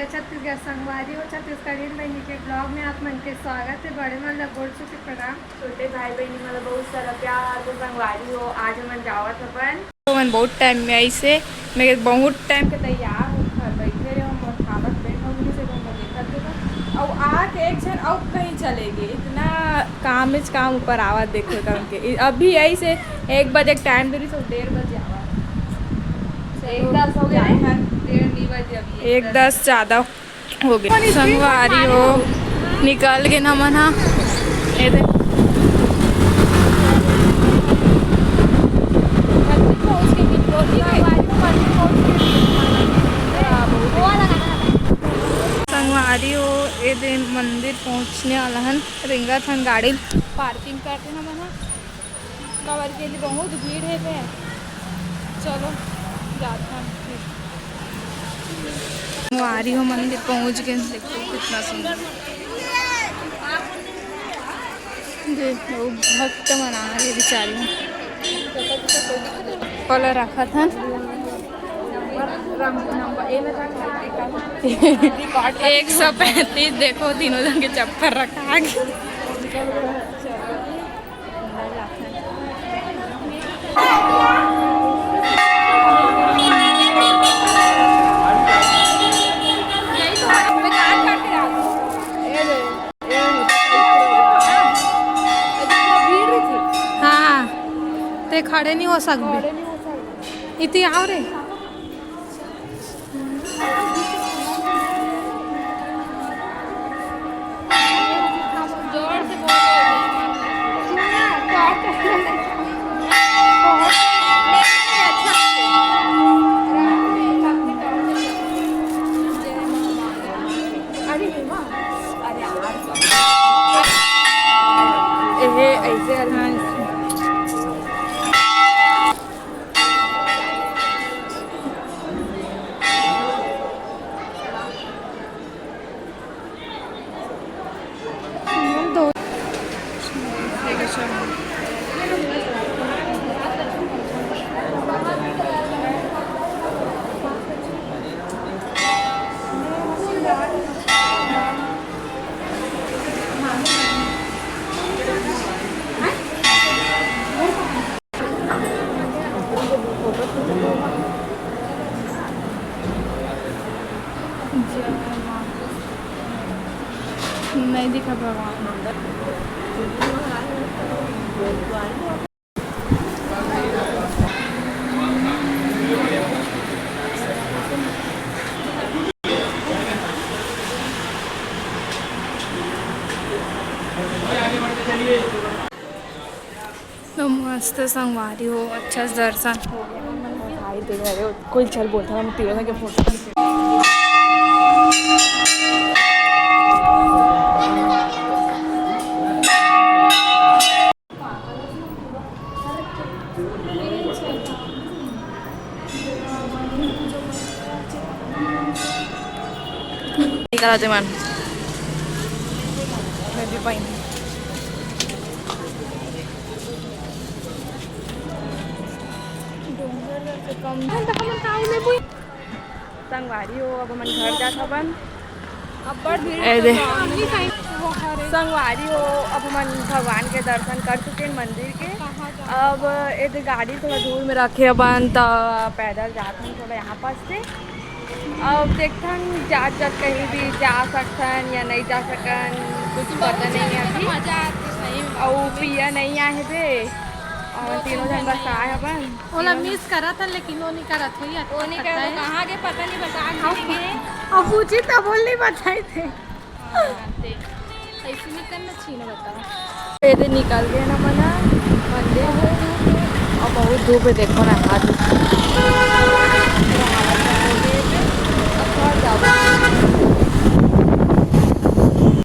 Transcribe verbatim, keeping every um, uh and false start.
छत्तीसगढ़ संगवारी हो, छत्तीसगढ़ियन बहिनी के ब्लॉग में आप मन के स्वागत है। बड़े मन ला गोड़ छू के प्रणाम। छोटे भाई बहिनी मन ला बहुत सारा प्यार। तो संगवारी हो, आज हमन जावत हवन। तो मन बहुत टाइम में आइस हे, मैं बहुत टाइम के तैयार हो घर बैठे रहे, मोर हालत बेकार हो गई से, तो मैं देखत देखत अउ आके एक झन अउ कहीं चले गए। इतना काम में काम ऊपर आवत देखो तन के। अभी आइस हे एक बजे टाइम दे रही, तो डेढ़ बजे आवत। एक दस हो गया है। डेढ़ नहीं बजे अभी। एक दस ज्यादा हो गया। संगवारी हो, निकल गए ना मन हा। ये दे। संगवारी हो, ये दे मंदिर पहुंचने वाला हन, रेंगत हन गाड़ी पार्किंग करते ना मन हा। काबर के लिए बहुत भीड़ है बे। चलो, जात हन फिर। संगवारी हो, मंदिर पहुंच गए। देखो कितना सुंदर। देखो भक्त मन आ रहे बेचारी। कलर रखा था। एक सौ पैंतीस, देखो तीनों जन के चप्पल रखा आगे। हाँ, ते खड़े नहीं हो सकते। इति आओ रे। अरे हे माँ, अरे यार, एहे ऐसे हर नहीं दिखा भगवान। तो मस्त संगवारी हो, अच्छा से दर्शन हो गया। भाई देख रहे हो, कोई चल बोलता है, हम तीनों के फोटो खींच। निकल आते मन। मैं भी पाइन। संगवारी हो, अब हमन घर जात हवन। अब्बड़ भीड़ ए दे। संगवारी हो, अब हमन भगवान के दर्शन कर चुके हैं मंदिर के। अब ए दे गाड़ी थोड़ा दूर में रखे हवन, त पैदल जात हन थोड़ा यहाँ पास से। अब देखथन जात जात कहीं भी जा सकथन या नहीं जा सकन, कुछ पता नहीं है अभी। अउ पिया नहीं आए हे बे, अउ तीनों जन बस आए हवन। ओला मिस करत हन, लेकिन वो नहीं करत होई, वो नहीं करत, कहाँ गे पता नहीं, बता नहीं गे। अब पूछी तब बोल नहीं बताए थे। हाँ, ते ऐसे नहीं करना चाहिए ना, बताओ। ये दे निकल गए ना मना मंदिर से, और बहुत धूप है, देखो ना हाथ। अब घर जाओ।